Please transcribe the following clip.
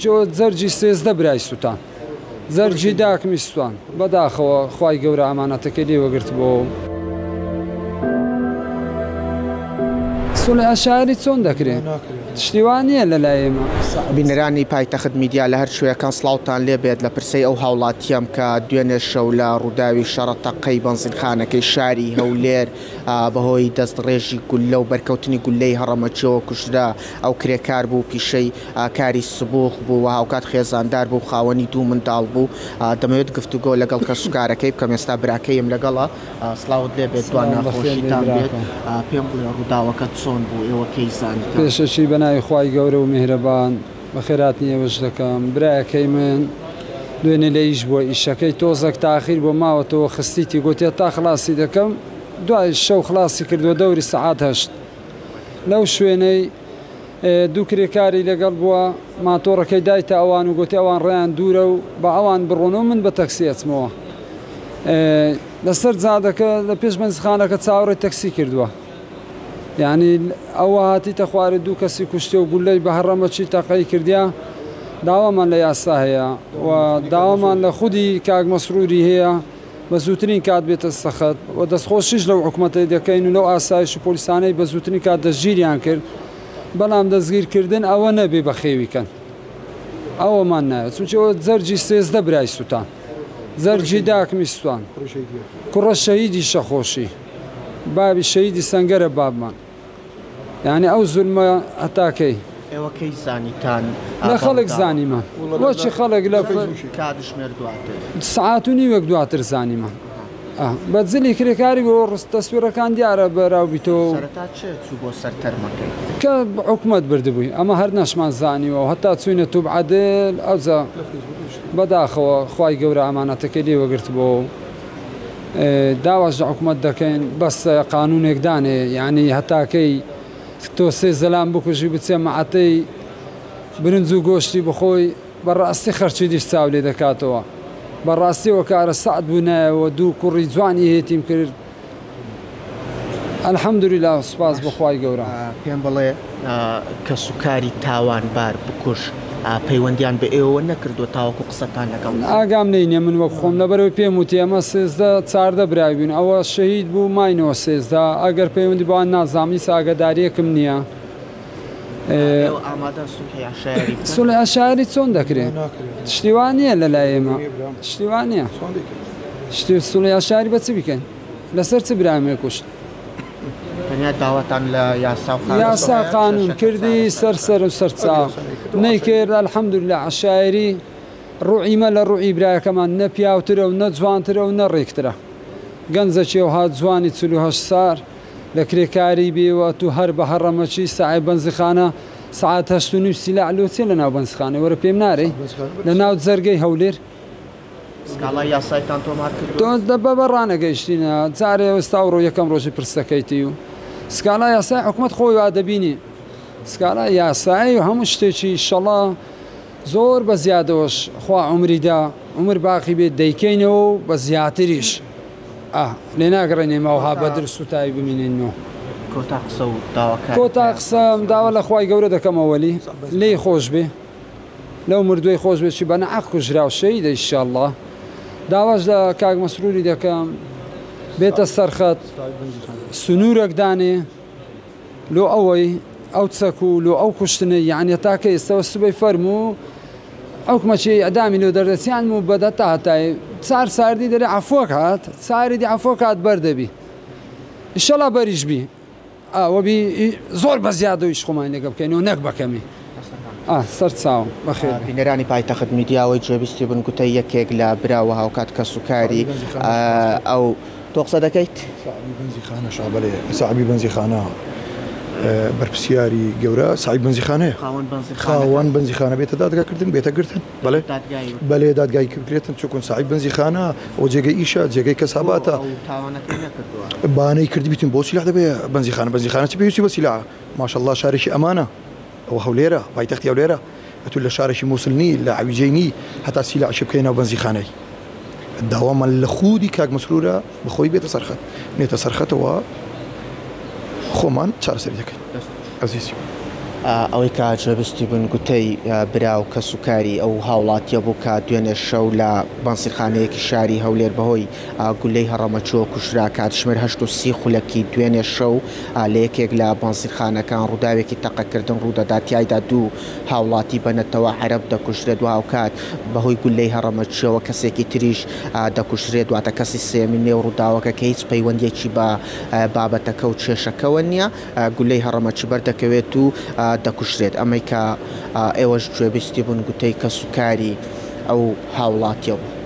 چونکە جەرگی 13 برای سوتان، جەرگی داکمی سوتان، بەداخەوە خوای گەورە ئامانەتەکەی لێ وەگرتبۆوە. سوڵح عەشایەری چۆن دەکرێ؟ شتی وا نییە لە لای ئێمە. بینەرانی پایتەخت میدیا لە هەر کوێیەکان سڵاوتان لێ بێت لە پرسەی ئەو هاوڵاتیەم کە دوێنێ شەو لە ڕووداوی شەڕە تەقەی بەنزینخانەکەی شاری هەولێر بەهۆی دەستڕێژی گوللە و بەرکەوتنی گوللەی هەڕەمەکیەوە کوژرا ئەو کرێکار بوو پیشەی کاری سبوخ بوو و هاوکات خێزاندار بوو خاوەنی دوو منداڵ بوو دەمەوێت گفتوگۆ لەگەڵ کەسوکارەکەی بکەم ئێستا براکەیم لەگەڵە سڵاوت لێ بێت دوا ناخۆشیتان بێت پێم بڵێ ڕووداوەکە چۆن بوو ئێوە کەی زانیتان؟ پێشەکی بەناوی خوای گەورە و میهرەبان بەخێرهاتنی ئێوەش دەکەم برایەکەی من دوێنێ لە ئیش بووە ئیشەکەی تۆزەک تاخیر بووە ماوەتەوە خستیتی گۆتی هەتا خلاسی دەکەم دوای شەو خلاسی کردووە دەوری سەعات هەشت لەو شوێنەی دوو کرێکاری لەگەڵ بووە، ماتۆڕەکەی دایتە ئەوان و گوتی ئەوان ڕێیان دوورە و با ئەوان بڕۆن و من بە تەکسی ئەچمەوە. لەسەر جادەکە لە پێش بەنزخانەکە چاوەڕێی تەکسی کردووە. یعنی ئەوە هاتیتە خوارێ دوو کەسی کوشتێ و گولەی بە هەڕەمەکی تەقەی کردیا. داوامان لە یاسا هەیە و داوامان لە خودی کاک مەسروری هەیە بە زووترین کات بێتە سەخت و دەستخۆشیش لەو حکومەتەی دەکەین و لەو ئاسایش و پۆلیسانەی بە زووترین کات دەستگیریان کرد، بەڵام دەستگیرکردن ئەوە نەبێ بەخێوی کەن ئەوەمان ناوێت چونکی ئەوە جەرگی 13 برای سوتان جەرگی داکمی سوتان کوڕە شەهیدی شەخۆشی بابی شەهیدی سەنگەرە بابمان. یانی ئەو زولمە هەتا کەی؟ ئێوە کەی زانیتان لە خەڵک زانیمان بۆچی خەڵک لە کاتژمێر دواتر؟ سەعات و نیوێک دواتر زانیمان بە جلی کرێکاری بۆ ڕست تەسویرەکان دیارە بەراو بیتۆ. سەرەتا چێ چوو بۆ سەر تەرمەکەی؟ کە حکومەت بردبووی ئەمە هەر نەشمان زانیوە و هەتا چووینە توب عەدل ئەوجا بەداخەوە خوای گەورە ئامانەتەکەی لێ وەگرتبۆوە و داواش لە حکومەت دەکەین بەسە قانونێک دانێ یانی هەتاکەی تۆ سێ زەلام بکوژی بچێ مەعەتەی برنج و گۆشتی بخۆی بەڕاستی خەرچی دیش چاو لێ دەکاتەوە بەڕاستی وەکارە سەعد بوو نایەوە دوو کوڕی جوانی هێتیم کرد الحمدللە سوپاس بۆ خوای گەورە. پێم بڵێ کەسوکاری تاوانبار، بکوژ، پەیوەندیان بە ئێوەوە نەکردووە تاوەکو قسەتان لەگەڵ بکەن؟ ئاگام لێی نیە من وەک خۆم لەبەرئەوەی پێم وتی ئەمە 13 14 برای بووین ئەوە شەهید بوو ماینەوە 13 ئەگەر پەیوەندی بەوان نازانم هیچ ئاگاداریەکم نیە. ئێوە ئامادەن سوڵحی عەشایەری بکەن؟ سوڵحی عەشایەری چۆن دەکرێ؟ شتی وا نیە لەلای ئێمە شتی وا نیە شتی سوڵحی عەشایەری بە چ بیکەین؟ لەسەر چ برایم کوشت؟ تەنیا داواتان لە یاسا و قانون یاسا قانون کردی سەر سەر و سەر چاو نەیکرد الحمدللە عەشایەری ڕوعی مە لە ڕوعی برایەکەمان نە پیاوترە و نە جوانترە و نە ڕێکترە گەنجەکی ئەوها جوانی 48 سار لە کرێکاری بێ و ئەتوو هەر بە هەڕەمەکی سەعی بەنزیخانە سەعات هەشت و نیو سیلاع لۆ چیە لە ناو بەنزیخانەی وەرە پێم نارێی لە ناو جەرگەی هەولێر. سکاڵای یاسایتان تۆمار کردووە؟ تۆ بە بە ڕانەگەیشتینە جارێ ئێستا ئەوڕۆ یەکەم ڕۆژی پرسەکەیتی و سکاڵای یاسای حکومەت خۆی وا دەبینی سکاڵای یاسایی و هەموو شتێکی ئیشەڵا زۆر بە زیادەوەش خوا عومری دا عومر باقی بێت دەیکەینەوە و بە زیاتریش ئا لێ ناگەڕێین ئێمە ئەوها بە درست و تاوی بمینێنەوە. کۆتا قسە و داواکاریت کۆتا قسەم داوا لە خوای گەورە دەکەم ئەوەلی لێی خۆش بێ لەو مردوەی خۆش بێ چی بە ناحەق کوژراو شەهیدە ئیشاڵڵا داواش لە کاک مەسروری دەکەم بێتە سەرخەت سنوورەک دانێ لۆ ئەوەی ئەو چەک و لۆ ئەو کوشتنەی یعنی تاکە ئێستەوە سبەی فەرموو حکومەکی ئیعدامی لۆ دەردەچیان و بەدە تا هەتای چار ساردی دەرێ عەفوەک هات چاری دی عەفوەک هات بەر دەبی ئیشەڵا بەریش بی ئەوەبی زۆر بە زیادە ئیش خۆمان لەگە بکەین و نەک بەکەمی سەر چاوم بەخێر بێی. بینەرانی پایتەخت میدیا ئەوەی گوێبیستی بوون گوتەی یەکێک لە برا و هاوکات کەسوکاری ئەو تۆ قسە دەکەیت؟ ساحبی بەنزیخانە شا بەلێ ساحبی بەنزیخانە بەرپرسیاری گەورە ساحبی بەنزیخانەیە خاوەن بەنزیخانەکە خاوەن بەنزیخانە بێتە دادگا کردن بێتە گرتن بەلێ دادگایی بکرێت. بەلێ دادگایی بکرێتن چونکون ساحبی بەنزیخانە ئەوە جێگەی ئیشە جێگەی بۆ کەساباتە ئەو تاوانەکەی نەکردووە؟ با نەیکردبیتن بۆ سیلاح دەبێ بەنزیخانە بەنزیخانە چ پێویستی بە سیلاحە ماشاءاللە شارێکی ئەمانە ئەوە هەولێرە پایتەختی هەولێرە ئەتوو لە شارێکی موسل نی لە حەویجەی نی هەتا سیلاحی بکەی ناو بەنزیخانەی داوامان لە خودی کاک مەسرورە بەخۆی بێتە سەر خەت نێتە سەر خەتەوە خۆمان چارەسەری دەکەین ئەزیزی. ئەوەی کە گوێبیستی بوون گوتەی برا و کەسوکاری ئەو هاوڵاتییە بوو کە دوێنێ شەو لە بەنزینخانەیەکی شاری هەولێر بەهۆی گولەی هەڕەمەکیەوە کوژرا. کاتژمێر 8:30 خولەکی دوێنێ شەو لە یەکێک لە بەنزینخانەکان ڕووداوێکی تەقەکردن ڕوودەدات، تیایدا دوو هاوڵاتی بە نەتەوە عەرەب دەکوژرێت و هاوکات بەهۆی گولەی هەڕەمەکیەوە کەسێکی تریش دەکوژرێت، واتە کەسی سێیەمی نێو ڕووداوەکە کە هیچ پەیوەندییەکی بە بابەتەکە و کێشەکەوە نییە. گولەی هەڕەمەکی بەردەکەوێت و دەکوژرێت، ئەمەی کە ئێوەش گوێبیستی بوون گوتەی کەسوکاری ئەو هاوڵاتیە بوو.